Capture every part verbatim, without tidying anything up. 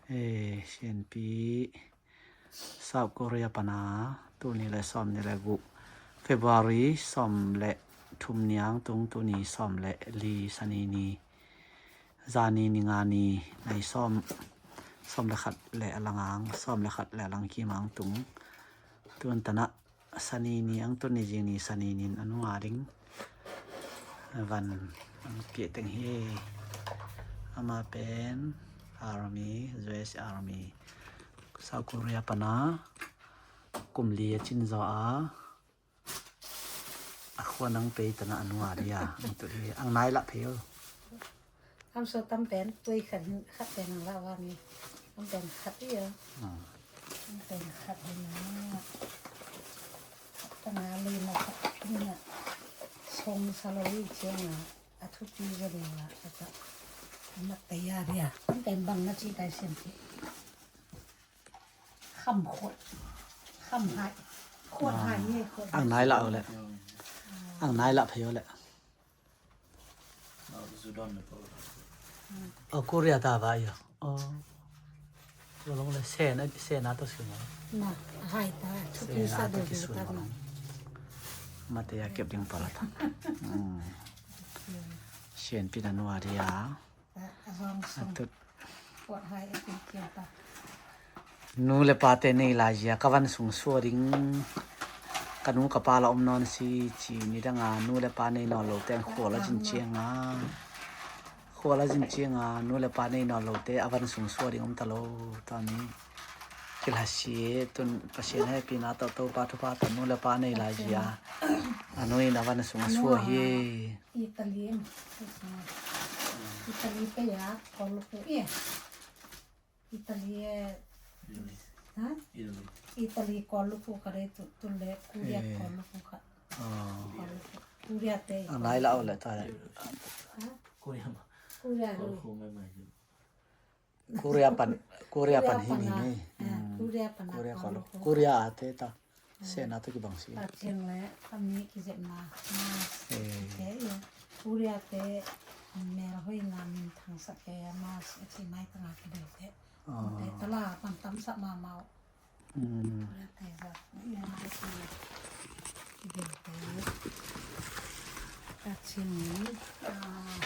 Eh, Sianpi, South Korea pana, tuni le sawm ni le guk, February sawm le thum niang tung, tuni sawm le li, Sani ni, zani ni nga ni, nai sawm, sawm le khat le a lang ang, sawm le khat le a lang kim ang tung. Tun tanah Sani ni ang, tuni zing ni Sani nin a nunga ding van ang pia teng hi. Ama pen Army, U S Army, South Korea pana kum li a cin zaw a, a khua nang pei tanah a nunga dia ang tu hi. Ang nai lah phei o. Am so tam pen tui khat, khat pen ang lah wang ni. Tam pen khat hi o. Ah. Tam pen khat hi na. Khat tana lui na khat hi na. Song sa lo i ciang a, a thupi zia ding la, a ta. A mat ta ya dia. Tam pen bang na ci tai Sianpi. Kham khuat. Kham hai. Khuat hai hi, khuat hai. Ang nai lah o le. Ang nai lah phei o le. Aw, Korea ta va ia. Aw. Lo long le, sena, sena to sina. Na, hai ta, thupi sa do ta na. Mate a kep ding pala ta. Hmm. Sianpi na nua dia. A, a zong song. Atut. Khuat hai a kin kian ta. Nu le pate nei lai zia ka van sung sua ding. Ka nu ka pa la om nawn si ci, nidanga nu le pa nei nawn lote ang khual a zin cianga, khual a zin cianga nu le pa nei nawn lote a van sung sua ding om ta lo. Tuni kilhasia tun Pasian hehpihna tawh Topa thupha tawh nu le pa nei lai zia a nu in a van sung a sua hi. Italy, Italy pei a kol luku i. Italy e. Italy. Ha? Italy. Italy kol luku ka dei tu, tu le Korea kol luku ka. Ah. Kol luku. Korea te. A nai lah o le ta le. Ha? Korea ma. Korea lu. Kol luku mai mai. Korea pan, Korea pan hi ni ni. Korea pan a, Korea pan a Korea kol luku. Korea a te ta. Sena tu kibang si. Pathian le kami kizepna mas. Eh. Te i Korea te mel hoina min thangsak e a mas a ci mai tanga kideu te. Ah. Te tala pan tamsak mamau. Hmm. Korea te za. Kideu te. Pathian ni. Ah.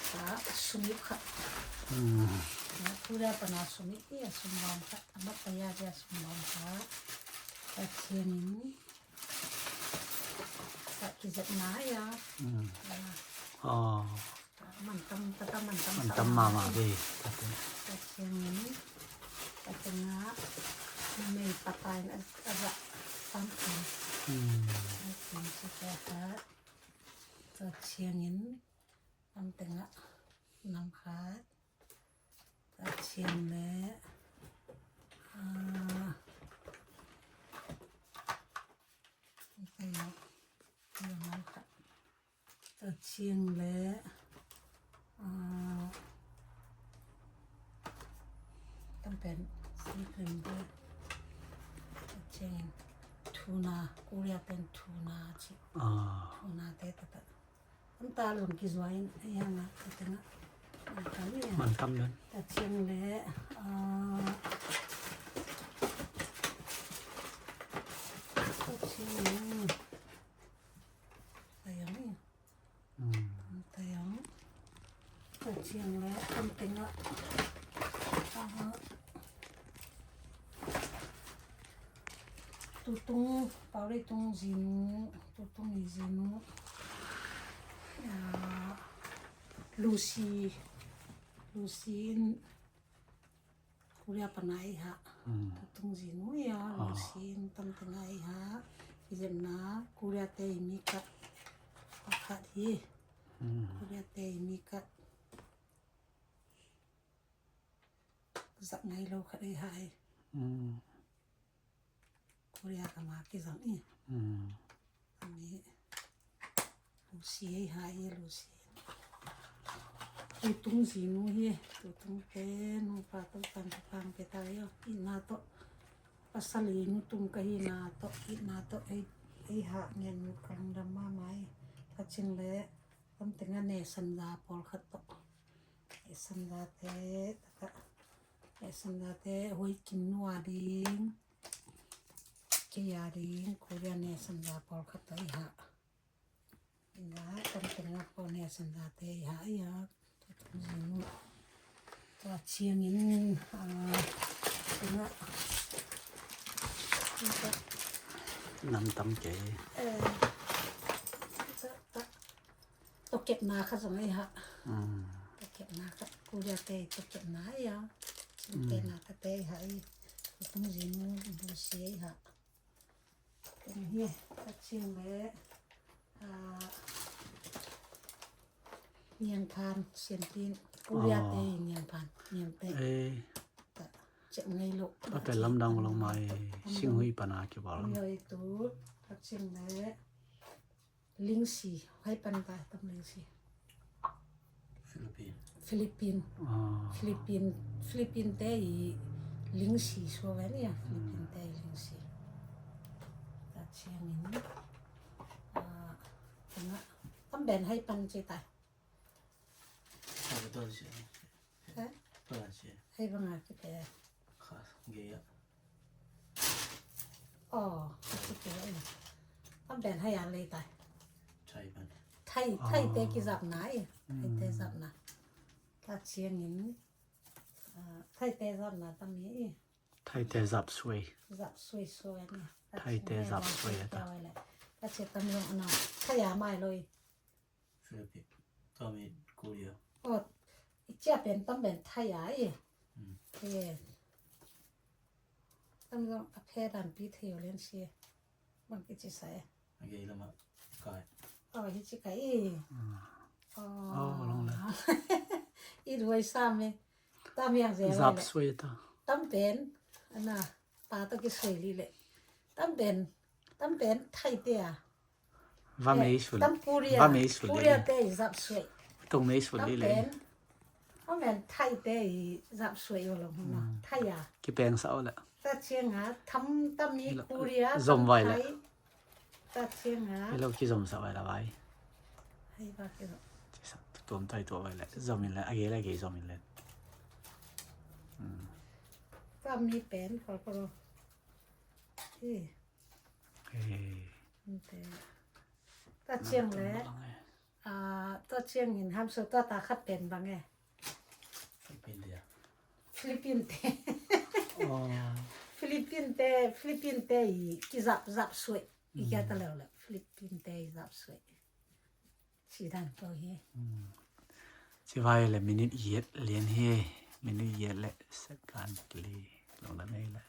Sa sumit khat. Hmm. Na Korea pana sumit i a sumbawm khat. A mat ta ya dia sumbawm khat. Pathian in sa kizepna ia. Hmm. Ah. Mantam, tata mantam. Mantam mama ve. Pathian in. Pathian a. Mei patain a, a za. Tam kan. Hmm. Pathian si khat. Pathian in. Tam tengah nam khat. Tua ciang leh, ah, tua ciang leh, ah, tam pen, si pen te. Tua ciangin tuna, Korea pen tuna ci. Ah. Tuna te taktak. Anta lung kizuai in, a yang a, a tengah. Mantam in. Mantam in. Tua ciang leh, ah, tua ciang leh, a yang in. Hmm. Tua yang. Tua ciang leh, a tengah. Ah, Tutung, pau leitung zinu, tutung i zinu. Ah, Lucy, Lucy in Korea pana i ha. Hmm. Tutung zinu ia, ah, Lucy in tam tengah i ha. Kizepna, Korea te i mi khat. Pakhat hi. Hmm. Korea te i mi khat. Zak ngai lo khat ei ha ei. Hmm. Korea kama kizang i. Hmm. Ami Lucy ei ha ei, Lucy. Tutung zinu hi, tutung te, nungpa Topan thupha pia ta ia. Itna tawh, pasal i nu tum ka hina tawh, itna tawh ei, ei ha ngen nu ka lungdam mahmah ei. Tua ciang leh, tam tengah ne sanza pawlkhat tawh. Sandate, taka, eh, sandate, hoi kin nua ding, kei a ding, Korea ne sanda pawlkhat ta i ha. Ina, tam tengah pawh ne sandate i ha, i ha. Tua ciangin, ah, tengah. Nam tam kei. Eh, ta, ta. Tokepna kha zong ei ha. Mm. Tokepna kha, Korea te tokepna ei ha. Sinte na kha te ei ha ei. Tung zin bu si ei ha. Teng hi, ta ciang le, ah, niangphan, siantin, Korea te niangphan, niangte. Eh. Ta, cek ngei lo. Ta pen lamdang lo mai, singhui pana kibal. Ngei tu, ta ciang le, Lingsi, hai pan ta tam lingsi. Philippine. Philippine. Ah. Philippine, Philippine te i lingsi sua ve ni a. Philippine te i lingsi. Ta ciangin. Ah, tengah. Tam ben hai pan ci ta. Hai banga kite. Kha, gei a. Oh, kite. Tam ben hai a lei tai. Thai ban. Thai, Thai te kizapna i. Thai te zapna. Ta ciangin. Ah, Thai te zapna tam i. Thai te zap suai. Zap suai suai ni. Thai te zap suai ta. Ta ciang tam zong ana. Thai a mai lo i. Philippine. Tami Korea. Oh, i cia pen tam ben Thai a i. Mm. Eh. Tam zong a phe dan pi thei o len si. Bang kici sa e. A gei lama kai. Oh, hi ci kai i. Mm. Oh. Oh, long le. I ruai sa me. Tam yang zia zap suai ta. Tam pen. Ana. Pa to ki suai li le. Tam pen. Tam pen Thai te a. Va mei sul. Tam Korea. Va mei sul. Korea te i zap suai. Tung mei sul li le. Tam pen. Tam pen Thai te i zap suai o lo huna. Thai a. Ki peng sa o le. Ta ciang a tam tam i Korea. Zom vai le. Ta ciang a. Ilo ki zom sa vai la vai. Hai ba ki zom. Ci sa tuam tai tua vai le. Zom in le. A gei le gei zom in le. Tam i pen kol kol. Hi. Hey. Ta ciang le. Ah, ta ciangin ham so ta ta khat pen bang e. Philippine te. Oh. Philippine te, Philippine te i kizap zap suai. I kia ta leu le. Philippine te i zap suai. Sidan ko hi. Ci vai le minute yet lian hi. Minute yet le second li. Long la nei le.